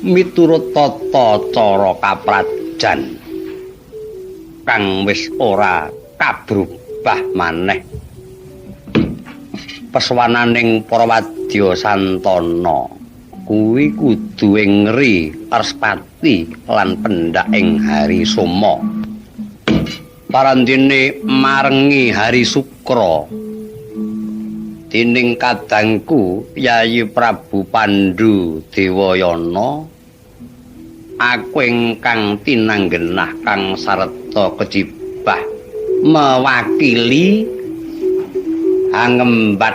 Miturut tata cara kaprajan kang wis ora kabrubah maneh. Peswananing para wadya santana kuwi kudu ngri Respati lan pendak ing hari Soma. Parandene marengi hari Sukra. Dening kadangku Yayi Prabu Pandu Dewayana, aku ingkang tinanggenah kang sarta kejibah mewakili angembat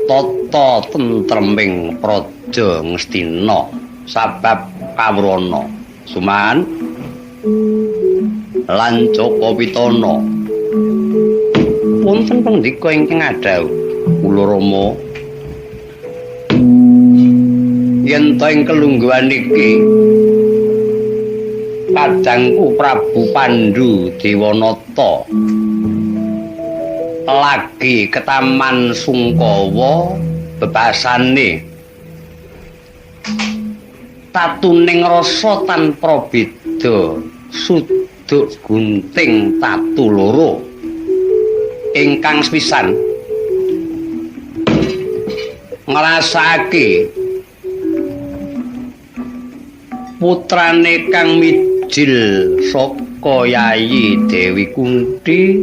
tata tentreming praja Ngastina sabab kawrana Suman lan Jaka Pitana. Wonten pendhika ingkang adhawuh kula Rama, yen ta ing kelungguhan iki kadangku Prabu Pandu Dewanata lagi ke Taman Sungkawa bebasane tatuning rasa tanpa beda suduk gunting tatu loro ingkang sepisan ngrasake putrane kang mijil saka Yayi Dewi Kunti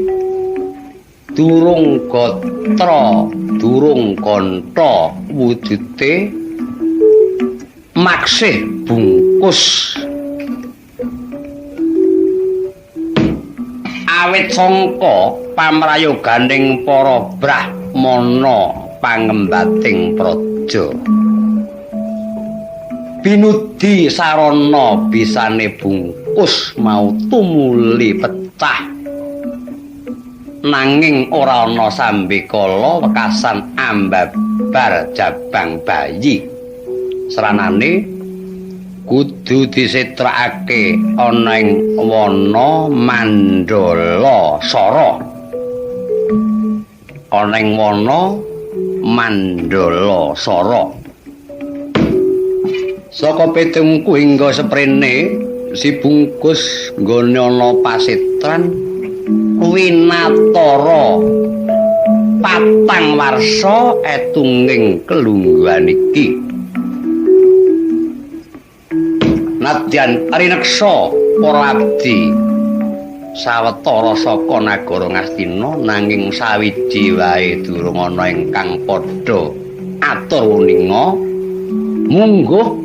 durung gatra durung kantha wujude maksih bungkus awit sangka pamrayoganing para brahmana pangembating praja. Binudi sarana bisane bungkus mau tumuli pecah, nanging ora ana sambekala wekasan ambabar jabang bayi. Sranane kudu disetrakake ana ing wana Mandala Sara. Ana ing wana Mandala Sara. Saka pitungku hingga seprene si bungkus nggone ana pasetran winatara patang warsa etunging kelungguhan iki. Nadyan rineksa para abdi sawetara saka nagara Ngastina, nanging sawiji wae durung ana ingkang padha atur wuninga mungguh